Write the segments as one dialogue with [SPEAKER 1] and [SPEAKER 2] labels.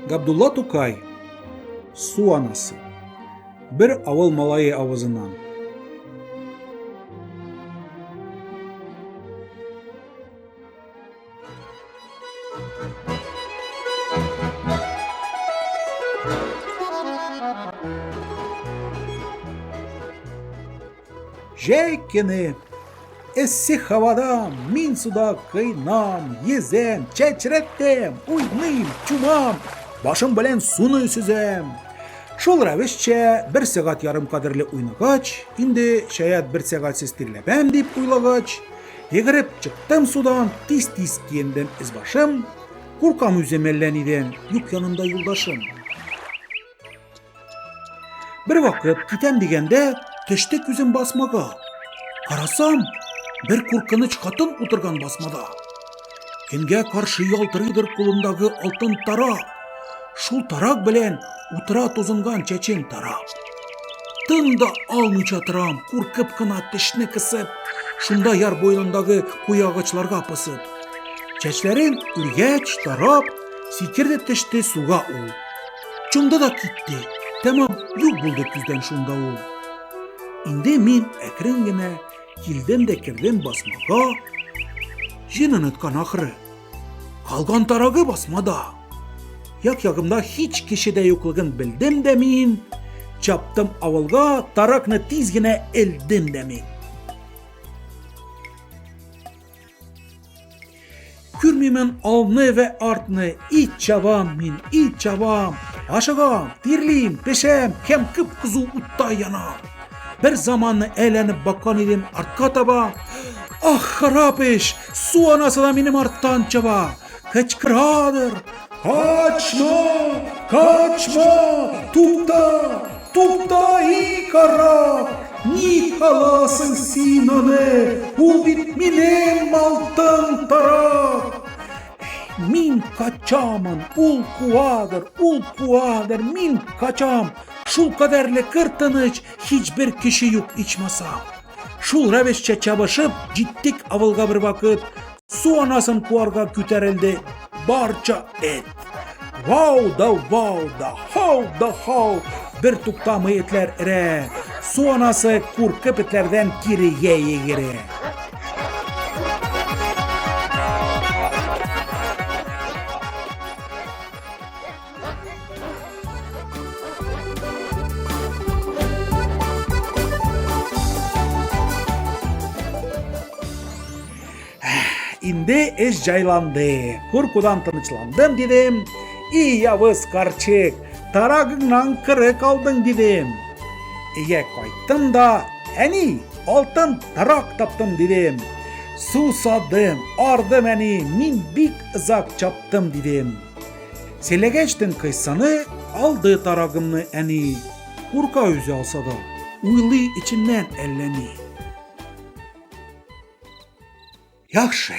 [SPEAKER 1] Габдулла Тукай. Су анасы. Бер авыл малае авызыннан. Җәй көне эссе һавада мин суда кыйнам, йөзәм, чәчрәтәм, уйныйм, чумам, башым белән суны сөзәм. Шул рәвешчә бер сәгать ярым кадерле уйнагач, инде шаять бер сәгатьсез тирләмәм дип уйлагач, йөгереп чыктым судан, тиз-тиз киендем өс-башым, куркам үзем әллә нидән, юк янымда юлдашым. Бервакыт китәм дигәндә, төште күзем басмага. Карасам, бер куркыныч хатын утырган басмада. Көнгә каршы ялтырыйдыр кулындагы алтын тарак. Шул тарак белән утыра тузынган чәчен тарап. Тын да алмыйча торам, куркып кына тешне кысып, шунда яр буенындагы куе агачларга посып. Чәчләрен үргәч, тарап, сикерде төште суга ул. Чумды да китте, тәмам юк булды күздән шунда ул. Инде мин әкрен генә килдем дә кердем басмага. Җен оныткан ахры. Калган тарагы басмада. Як-ягымда һич кеше дә юклыгын белдем дә мин. Чаптым авылга, таракны тиз генә элдем дә мин. Күрмимен алны вә артны, и чабам мин, и чабам. Ашыгам, тирлим, пешәм, һәм кып-кызу утта янам. Бер заманны әйләнеп баккан идем артка таба. Ах, харап эш, су анасы да минем арттан чаба. Кычкырадыр. Качма, качма, тукта, тукта, и карак. Ник аласың син аны? Ул бит минем алтын тарак. Мин качамын, ул куадыр, ул куадыр, мин качам. Шул кадәрле кыр тыныч, һичбер кеше юк ичмасам. Шул рәвешчә чабышып, җиттек авылга бер вакыт. Су анасын куарга күтәрелде барча эт. Вау да вау да, хау да хау, бер туктамый этләр өрә. Су анасы куркып этләрдән кирегә йөгерә. Инде эш җайланды. Куркудан тынычландым, дидем. И явыз карчык, тарагыңнан кырык алдың, дидем. Өйгә кайттым да, әни, алтын тарак таптым, дидем. Сусадым, ардым, әни, мин бик озак чаптым, дидем. Сөйләгәчтен кыйссаны алды тарагымны әни. Курка үзе алса да, уйлый эченнән әллә ни. Яхшы,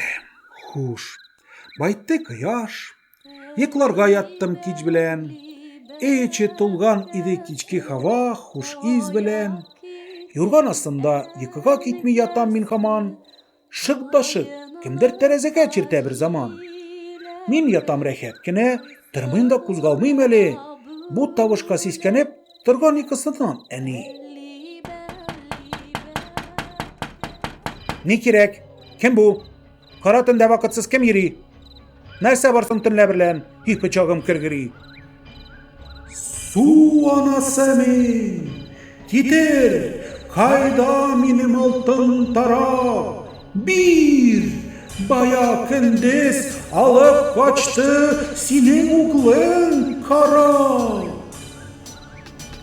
[SPEAKER 1] хуш. Байтты кояш. Йокларга яттым кич белән. Өй эче тулган иде кичке һава, хуш ис белән. Юрган астында йокыга китми ятам мин һаман. Шык да шык, кемдер тәрәзәгә чиртә бер заман. Мин ятам рәхәт кенә, тормыйм да кузгалмыйм әле. Бу тавышка сискәнеп, Торган йокысыннан әни. Ни кирәк? Кем бу? Кара төндә вакытсыз кем йөри? Нәрсә бар соң төнлә берлән? Һи пычагым кергери. Су анасы мин! Китер! Кайда минем алтын тарак? Бир! Бая көндез алып качты синең углың, кара!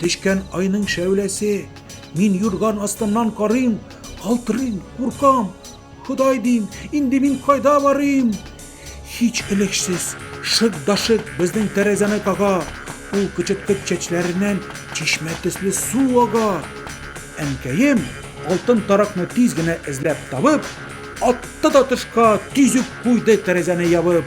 [SPEAKER 1] Төшкән айның шәүләсе. Мин юрган астыннан карыйм, калтырыйм, куркам. Ходай дим, инде мин кайда барыйм? Һич элексез, шык да шык безнең тәрәзәне кага. Ул кычыткыч чәчләреннән чишмә төсле су ага. Әнкәем алтын таракны тиз генә эзләп табып, атты да тышка, тиз үк куйды тәрәзәне ябып.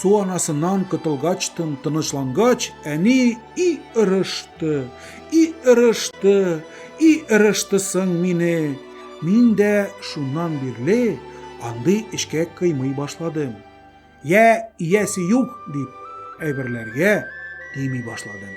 [SPEAKER 1] Су анасыннан котылгачтын, тынычлангач, әни и ырышты, и ырышты. И ырышты соң мине! Мин дә шуннан бирле андый эшкә кыймый башладым. Йә иясе юк дип, әйберләргә тими башладым.